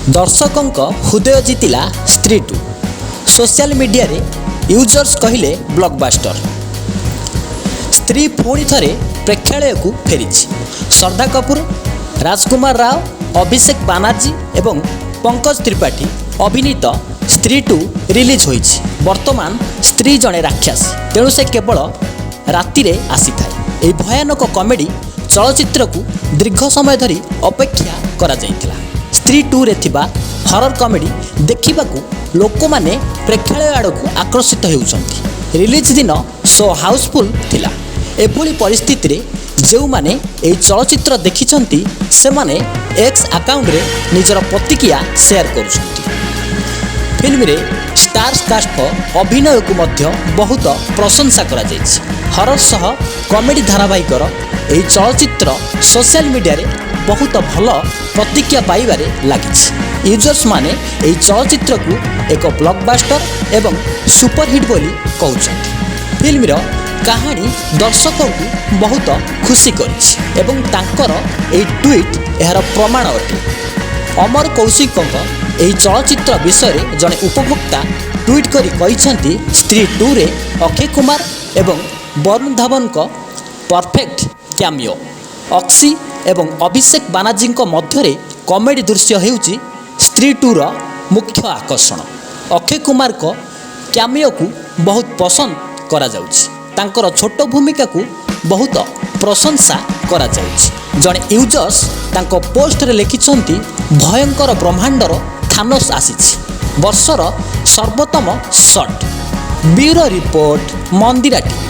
ଦର୍ଶକଙ୍କ ହୃଦୟ ଜିତିଲା ସ୍ତ୍ରୀ 2। ସୋସିଆଲ ମିଡିଆରେ ୟୁଜର୍ସ କହିଲେ ବ୍ଲକବାଷ୍ଟର। ସ୍ତ୍ରୀ ପୁଣି ଥରେ ପ୍ରେକ୍ଷାଳୟକୁ ଫେରିଛି। ଶ୍ରଦ୍ଧା କପୁର, ରାଜକୁମାର ରାଓ, ଅଭିଷେକ ବାନାର୍ଜୀ ଏବଂ ପଙ୍କଜ ତ୍ରିପାଠୀ ଅଭିନୀତ ସ୍ତ୍ରୀ 2 ରିଲିଜ୍ ହୋଇଛି। ବର୍ତ୍ତମାନ ସ୍ତ୍ରୀ ଜଣେ ରାକ୍ଷସୀ, ତେଣୁ ସେ କେବଳ ରାତିରେ ଆସିଥାଏ। ଏହି ଭୟାନକ କମେଡି ଚଳଚ୍ଚିତ୍ରକୁ ଦୀର୍ଘ ସମୟ ଧରି ଅପେକ୍ଷା କରାଯାଇଥିଲା। ସ୍ତ୍ରୀ 2ରେ ଥିବା ହରର କମେଡି ଦେଖିବାକୁ ଲୋକମାନେ ପ୍ରେକ୍ଷାଳୟ ଆଡ଼କୁ ଆକର୍ଷିତ ହେଉଛନ୍ତି। ରିଲିଜ୍ ଦିନ ଶୋ ହାଉସଫୁଲ୍ ଥିଲା। ଏଭଳି ପରିସ୍ଥିତିରେ ଯେଉଁମାନେ ଏହି ଚଳଚ୍ଚିତ୍ର ଦେଖିଛନ୍ତି, ସେମାନେ ଏକ୍ସ ଆକାଉଣ୍ଟରେ ନିଜର ପ୍ରତିକ୍ରିୟା ସେୟାର କରୁଛନ୍ତି। ଫିଲ୍ମରେ ଷ୍ଟାର କାଷ୍ଟଙ୍କ ଅଭିନୟକୁ ମଧ୍ୟ ବହୁତ ପ୍ରଶଂସା କରାଯାଇଛି। ହରର ସହ କମେଡି ଧାରାବାହିକର ଏହି ଚଳଚ୍ଚିତ୍ର ସୋସିଆଲ ମିଡିଆରେ ବହୁତ ଭଲ ପ୍ରତିକ୍ରିୟା ପାଇବାରେ ଲାଗିଛି। ୟୁଜର୍ସମାନେ ଏହି ଚଳଚ୍ଚିତ୍ରକୁ ଏକ ବ୍ଲକବାଷ୍ଟର ଏବଂ ସୁପରହିଟ୍ ବୋଲି କହୁଛନ୍ତି। ଫିଲ୍ମର କାହାଣୀ ଦର୍ଶକଙ୍କୁ ବହୁତ ଖୁସି କରିଛି ଏବଂ ତାଙ୍କର ଏହି ଟ୍ୱିଟ୍ ଏହାର ପ୍ରମାଣ ଅଟେ। ଅମର କୌଶିକଙ୍କ ଏହି ଚଳଚ୍ଚିତ୍ର ବିଷୟରେ ଜଣେ ଉପଭୋକ୍ତା ଟ୍ୱିଟ୍ କରି କହିଛନ୍ତି, ସ୍ତ୍ରୀ 2ରେ ଅକ୍ଷୟ କୁମାର ଏବଂ ବରୁଣ ଧାୱନଙ୍କ ପରଫେକ୍ଟ କ୍ୟାମିଓ। ଅକ୍ସି ଏବଂ ଅଭିଷେକ ବାନାର୍ଜୀଙ୍କ ମଧ୍ୟରେ କମେଡି ଦୃଶ୍ୟ ହେଉଛି ସ୍ତ୍ରୀ 2ର ମୁଖ୍ୟ ଆକର୍ଷଣ। ଅକ୍ଷୟ କୁମାରଙ୍କ କ୍ୟାମିଓକୁ ବହୁତ ପସନ୍ଦ କରାଯାଉଛି। ତାଙ୍କର ଛୋଟ ଭୂମିକାକୁ ବହୁତ ପ୍ରଶଂସା କରାଯାଉଛି। ଜଣେ ୟୁଜର୍ସ ତାଙ୍କ ପୋଷ୍ଟରେ ଲେଖିଛନ୍ତି, ଭୟଙ୍କର ବ୍ରହ୍ମାଣ୍ଡର ଥାନୋସ୍ ଆସିଛି, ବର୍ଷର ସର୍ବୋତ୍ତମ shot. Bureau report, Mandira TV.